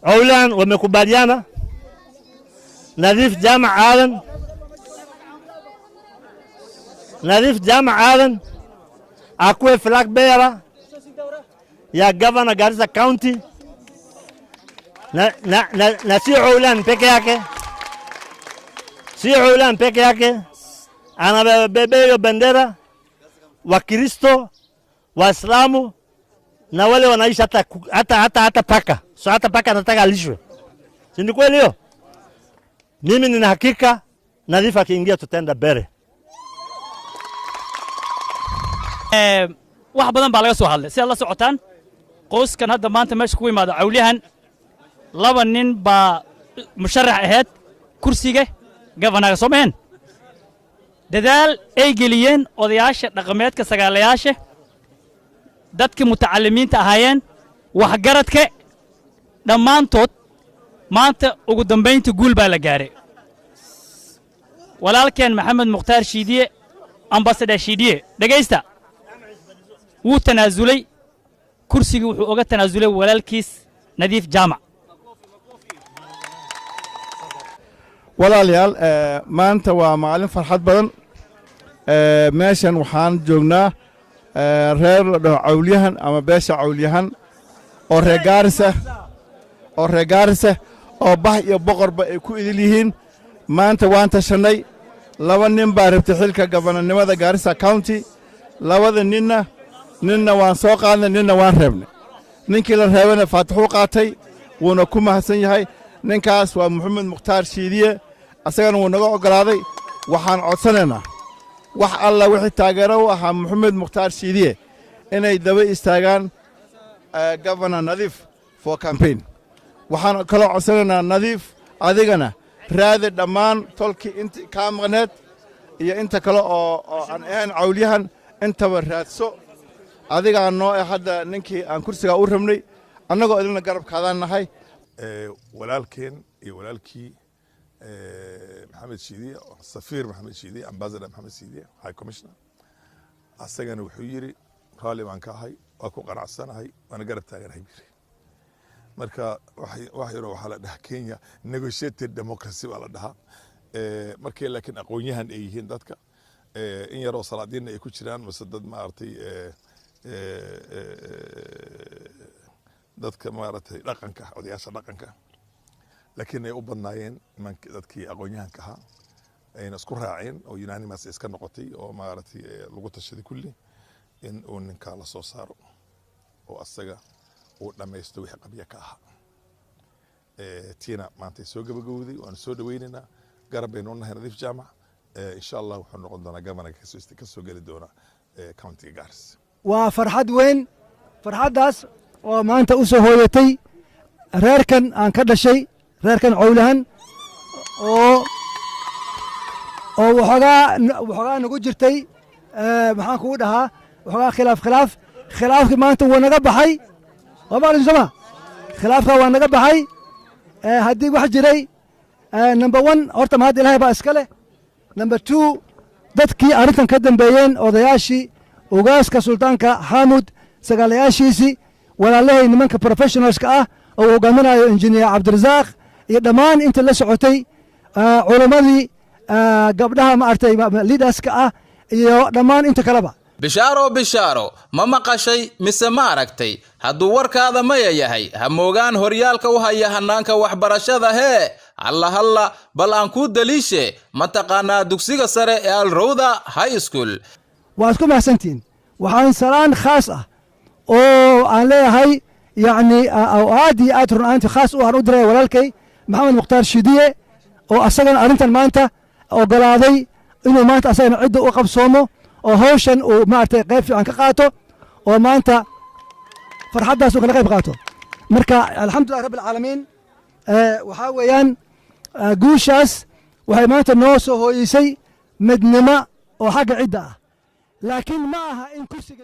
Cowlyahan wamekubaliana Nadiif Jaamac Aadan, Nadiif Jaamac Aadan akuwe flag bearer ya governor Garissa County na sio Cowlyahan peke yake, sio Cowlyahan peke yake, anabeba hiyo bendera Wakristo, Waislamu na wale wanaishi hata paka. So hata paka anataka alishwe, si ni kweli hiyo? Mimi nina hakika Nadhifa akiingia tutaenda mbele. Wax badan baa laga soo hadlay. Sidaad la socotaan, qoyskan hadda maanta meesha ku imaada, Cawlyahan, laba nin baa musharax ahayd kursiga governorga, soo maheen? Dadaal ay geliyeen odayaasha dhaqameedka, sagaalayaasha, dadkii mutacalimiinta ahaayeen, waxgaradka dhammaantood, maanta ugu dambaynta guul baa la gaaray. Walaalkeen Maxamed Mukhtaar Shiidiye, Ambassador Shiidiye, dhegaysta, wuu tanaasulay kursigii. Wuxuu oga tanaasulay walaalkiis Nadiif Jaamac. Walaalayaal, maanta waa maalin farxad badan. Meeshan waxaan joognaa reer la dhaho Cawlyahan ama beesha Cawlyahan oo reer Gaarisa, oo reer Gaarisa oo bah iyo boqorba ay ku idil yihiin. Maanta waan tashannay. Laba nin baa rabtay xilka governornimada Gaarisa County. Labada ninna, ninna waan soo qaadnay, ninna waan reebnay. Ninkii la reebayna faatixuu qaatay, wuuna ku mahadsan yahay. Ninkaas waa Maxamed Mukhtaar Shiidiye, asagana wuu naga oggolaaday. Waxaan codsanaynaa wax alla wixii taageero u ahaa Maxamed Mukhtaar Shiidiye inay daba istaagaan Governor Nadiif for campaign. Waxaan kaloo codsanaynaa, Nadiif, adigana raadi dhammaan tolkii inti kaa maqneed iyo inta kale oo aan ahayn Cawlyahan intaba raadso. Adigaa noo eh hadda ninkii aan kursigaa u rabnay, annagoo idinna garabkaadaan nahay. Walaalkeen iyo walaalkii Maxamed Shiidiye, Safiir Maxamed Shiidiye, Ambassador Maxamed Shiidiye, High Commissioner, asagana wuxuu yidhi raalli baan ka ahay, waa ku qanacsanahay, waana garab taaganahay buu yidhi. Marka wax yaroo waxaa la dhahaa Kenya negotiated democracy baa la dhahaa. Markay laakiin aqoon-yahan ay yihiin dadka, in yaroo salaadiinna ay ku jiraan, mase dad maaragtay dadka maaragtay dhaqanka, odayaasha dhaqanka, laakiin ay u badnaayeen nimanki dadkii aqoon-yahanka ahaa, ayna isku raaceen oo unanimous iska noqotay oo maaragtay lagu tashaday kulli in uu ninkaa la soo saaro oo asaga uu dhammaysto wixii qabya ka ahaa. Tiina maantay soo gabagabowday. Waanu soo dhaweynaynaa, garab baynu u nahay Nadiif Jaamac. Insha Allah wuxuu noqon doonaa governorka kasoo geli doona countyga Gaarisa. Waa farxad weyn, farxaddaas oo maanta u soo hooyatay reerkan aan ka dhashay, reerkan Cowlahan, oo waxoogaa nagu jirtay, maxaan kugu dhahaa, waxoogaa khilaaf. Khilaafkii maanta wuu naga baxay. Waa maqlaysin sooma? Khilaafka waa naga baxay. Haddii wax jiray, number one, horta mahadda Ilaahay baa iska leh. Number two, dadkii arrintan ka dambeeyeen, odayaashii, ugaaska, Sultaanka Xaamud, sagaalayaashiisii, walaalahay nimanka professionalska ah oo uu hogaaminayo Injineer Cabdirasaaq iyo dhammaan inta la socotay, culammadii, gabdhaha maaragtay leaderska ah iyo dhammaan inta kaleba. Bishaaro, bishaaro! Ma maqashay mise ma aragtay? Hadduu warkaada maya yahay, ha moogaan horyaalka u haya hannaanka waxbarashada. Hee, halla halla, bal aan kuu daliishe. Ma taqaanaa dugsiga sare ee Alrowda High School? Waad ku mahadsantihiin. Waxaan salaan khaas ah oo aan leeyahay, yacni, oo aad iyo aad run ahaantii khaas u aan u diray walaalkay Maxamed Mukhtaar Shidiye, oo asagana arrintan maanta ogolaaday inuu maanta asagana cidda u qabsoomo oo hawshan uu maaragtay qayb fiican ka qaato oo maanta farxaddaas uu kala qayb qaato. Marka alxamdulilah rabbi alcaalamiin. Waxaa weeyaan guushaas waxay maanta noo soo hooyisay midnimo oo xagga cidda ah, laakiin ma aha in kursiga